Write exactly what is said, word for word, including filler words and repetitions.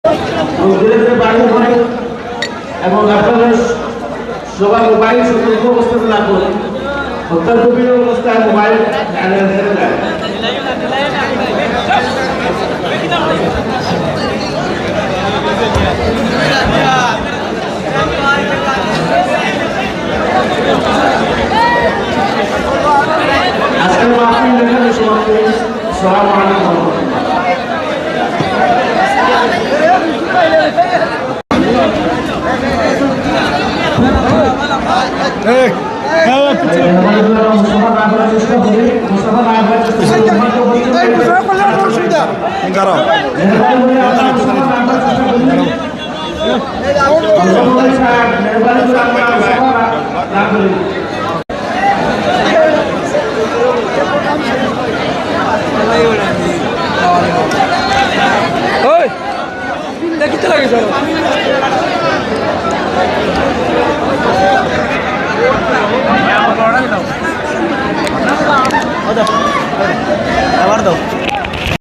এবং ধীরে ধীরে বাড়ি ঘরে এবং আপনারা সবার মোবাইল সতর্ক অবস্থাতে রাখুন। অত্যন্ত প্রিয় অবস্থায় মোবাইল রেখে দেন। আজকের মাহফিল এখানে সমাপ্ত। আসসালামু আলাইকুম ওয়া রাহমাতুল্লাহ। দাঁড়াও। ওই, দেখি তো লাগে, চলো।